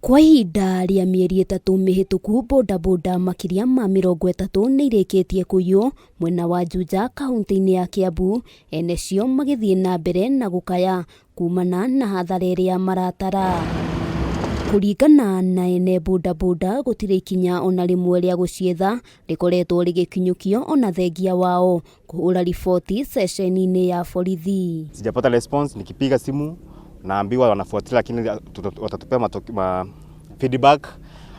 Kwa ihinda rĩa mĩeri ĩtatũ mĩhĩtũku, bodaboda makĩria ma 30 nĩ irĩkĩtie kũiywo mwena wa Juja kaunti-inĩ ya Kiambu, ene cio magĩthiĩ na mbere na gũkaya kumana na hathara ĩrĩa maratara. Kũringana na ene bodaboda, gũtirĩ ikinya ona rĩmwe rĩa gũcietha rĩkoretwo rĩgĩkinyũkio ona thengia wao kũhũra riboti ceceni-inĩ ya borithi. Sijapata response, nikipiga simu naambiwa wanafuatilia, lakini watatupea feedback.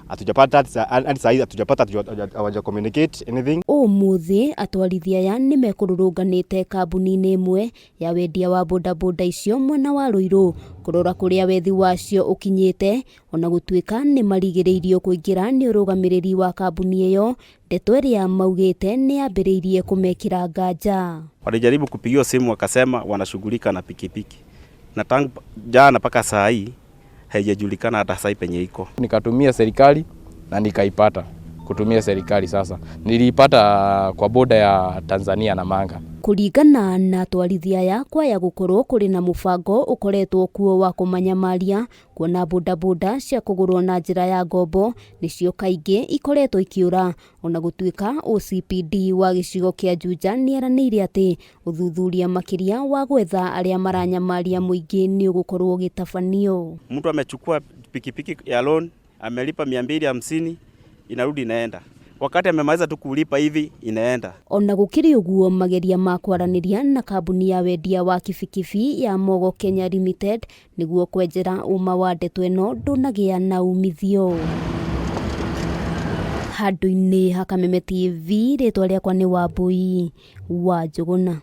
Hatujapata hadi saa hii, hatujapata, hawaja communicate anything. Ũmũthĩ atwarithia aya nĩ mekũrũrũnganĩte kambuni-inĩ ĩmwe ya wendia wa bodaboda icio mwena wa Ruiru kũrora kũrĩa wethi wacio ũkinyĩte, ona gũtuĩka nĩ marigĩrĩirio kũingĩra nĩ ũrũgamĩrĩri wa kambuni ĩyo, ndeto ĩrĩa maugĩte nĩ yambĩrĩirie kũmekĩra nganja. Walijaribu kupigiwa simu wakasema wanashughulika na pikipiki, na tangu jana mpaka saa hii haijajulikana hata saa hii penye iko. Nikatumia serikali na nikaipata kutumia serikali. Sasa niliipata kwa boda ya Tanzania na Manga. Kũringana na atwarithia aya, kwaya gũkorwo kũrĩ na mũbango ũkoretwo kuo wa kũmanyamaria, kuona bodaboda cia kũgũrwo na njĩra ya ngombo nĩcio kaingĩ ikoretwo ikĩũra, ona gũtuĩka OCPD wa gĩcigo kĩa Juja nĩeranĩire atĩ ũthuthuria makĩria wa gwetha arĩa maranyamaria mũingĩ nĩ ũgũkorwo ũgĩtabanio. Mtu amechukua pikipiki ya loan, amelipa 250, inarudi inaenda. Wakati amemaliza tu kulipa hivi, inaenda. Ona gũkĩrĩ ũguo, mageria ma kwaranĩria na kambuni ya wendia wa kibikibi ya Mogo Kenya Limited nĩguo kwenjera ũma wa ndeto ĩno ndũnagĩa na umithio. Handũ-inĩ ha Kameme TV, rĩtwa rĩakwa nĩ Wambui wa Njũgũna.